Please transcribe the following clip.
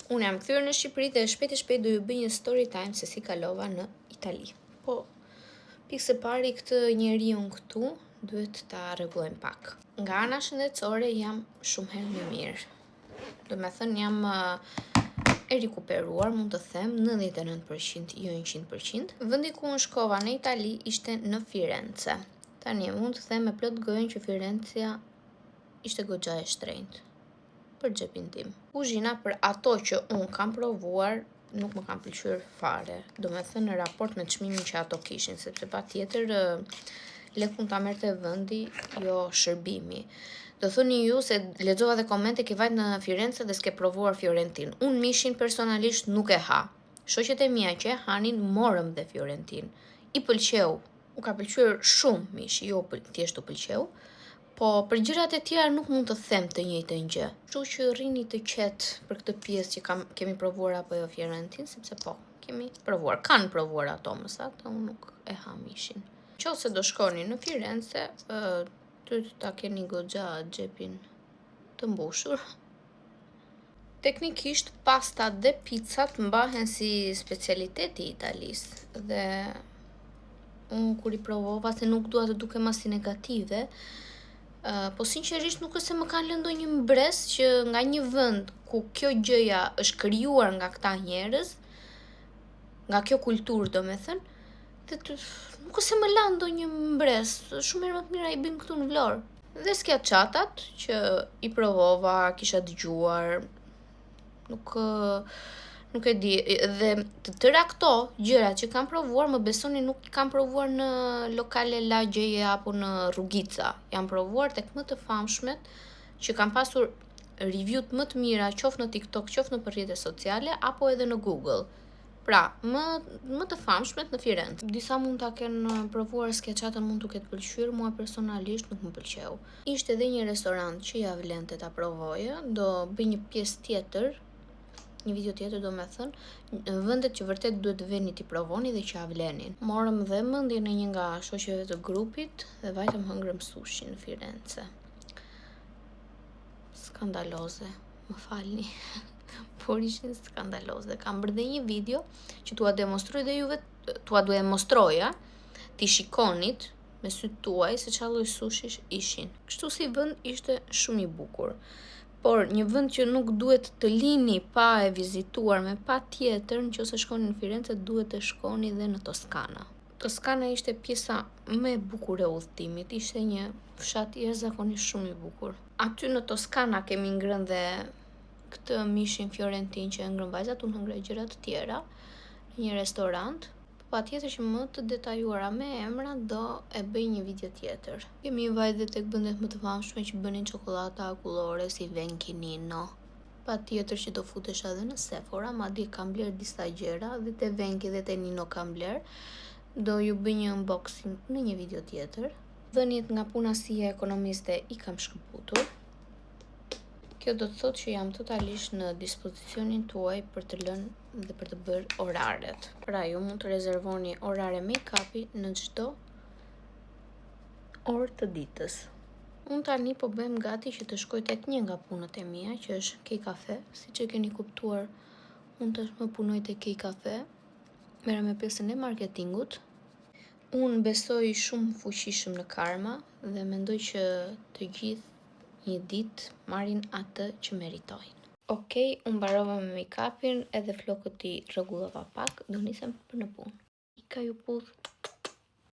Unë jam kthyer në Shqipëri dhe shpejt e shpejt do ju bëj një story time se si kalova në Itali. Po, pikë së pari këtë njeriun këtu duhet ta rregullojmë pak. Nga ana shëndetësore jam shumë herë më mirë. Do me thënë jam e rikuperuar, mund të them 99%, jo 100%. Vendi ku unë shkova në Itali ishte në Firenze. Tani mund të them me plot gojën që Firenzeja ishte goxha e shtrenjtë për xhepin tim. Kuzhina për ato që unë kam provuar nuk më kanë pëlqyer fare. Do me thënë në raport me çmimin që ato kishin, sepse pa tjetër lekun ta merrte vendi, jo shërbimi. Do thoni ju se lexova dhe komente ke vajt në Firenze dhe s'ke provuar Fiorentin. Unë mishin personalisht nuk e ha. Shoqet e mia që e hanin morëm dhe Fiorentin. I pëlqeu. U ka pëlqyer shumë mishi, jo thjesht u pëlqeu. Po për gjërat e tjera nuk mund të them të njëjtën gjë. Kështu që rrini të qetë për këtë pjesë që kemi provuar apo jo Fiorentin, sepse po, kemi provuar. Kanë provuar ato më saktë, unë nuk e ha mishin. Qofse do shkoni në Firenze, duhet ta keni goxha xhepin të mbushur. Teknikisht pastat dhe pizzat mbahen si specialiteti i Italisë dhe unë kur i provova se nuk dua të dukem as si negative, po sinqerisht nuk është se më kanë lënë ndonjë mbresë që nga një vend ku kjo gjëja është krijuar nga këta njerëz, nga kjo kulturë do me thënë, dhe nuk është se më lanë ndonjë mbresë, shumë herë më të mira i bëjmë këtu në Vlorë. Dhe schiacciatat që i provova, kisha dëgjuar, nuk e di, dhe të tëra këto gjëra që kam provuar, më besoni nuk i kam provuar në lokale lagjeje apo në rrugica. Jam provuar tek më të famshmet që kam pasur review-t më të mira, qoftë në TikTok, qoftë në rrjete sociale apo edhe në Google. Pra, më të famshmet në Firenze. Disa mund ta kenë provuar schiacciatën, mund t'u ketë pëlqyer, mua personalisht nuk më pëlqeu. Ishte edhe një restorant që ja vlente ta provoje, do bëj një pjesë tjetër, një video tjetër do me thënë, në vendet që vërtet duhet të veni t'i provoni dhe që ja vlenin. Morëm dhe mendjen e një nga shoqeve të grupit dhe vajtëm hëngrëm sushi në Firenze. Skandaloze, më falni, por ishin skandaloze. Kam bërë dhe një video që t'ua demonstroj dhe juve, t'ua demonstroja, t'i shikonit me sytë tuaj se çfarë lloj sushish ishin. Kështu si vend ishte shumë i bukur. Por një vend që nuk duhet të lini pa e vizituar me patjetër, nëse shkoni në Firenze duhet të shkoni dhe në Toskana. Toskana ishte pjesa më e bukur e udhëtimit, ishte një fshat jashtëzakonisht shumë i bukur. Aty në Toskana kemi ngrënë dhe këtë mishin fiorentin që e ngrën vajzat, unë hëngra gjëra të tjera në një restorant. Po patjetër që më të detajuara me emra do e bëj një video tjetër. Kemi vajt dhe tek vendet më të famshme që bënin çokollata akullore si Venchi Nino. Patjetër që do futesha edhe në Sephora, madje kam bler disa gjëra dhe te Venchi dhe te Nino kam bler. Do ju bëj një unboxing në një video tjetër. Dhëniet nga puna si ekonomiste i kam shkëputur. Kjo do të thotë që jam totalisht në dispozicionin tuaj për të lënë dhe për të bërë oraret. Pra ju mund të rezervoni orare make-upi në çdo orë të ditës. Unë tani po bëhem gati që të shkoj tek një nga punët e mia, që është Key Cafe. Siç e keni kuptuar, unë tashmë punoj te Key Cafe, merrem me pjesën e marketingut. Unë besoj shumë fuqishëm në karma dhe mendoj që të gjithë një ditë marrin atë që meritojnë. Okej, unë mbarova me make-upin edhe flokët i rregullova pak, do nisem për në punë. Ika ju puth.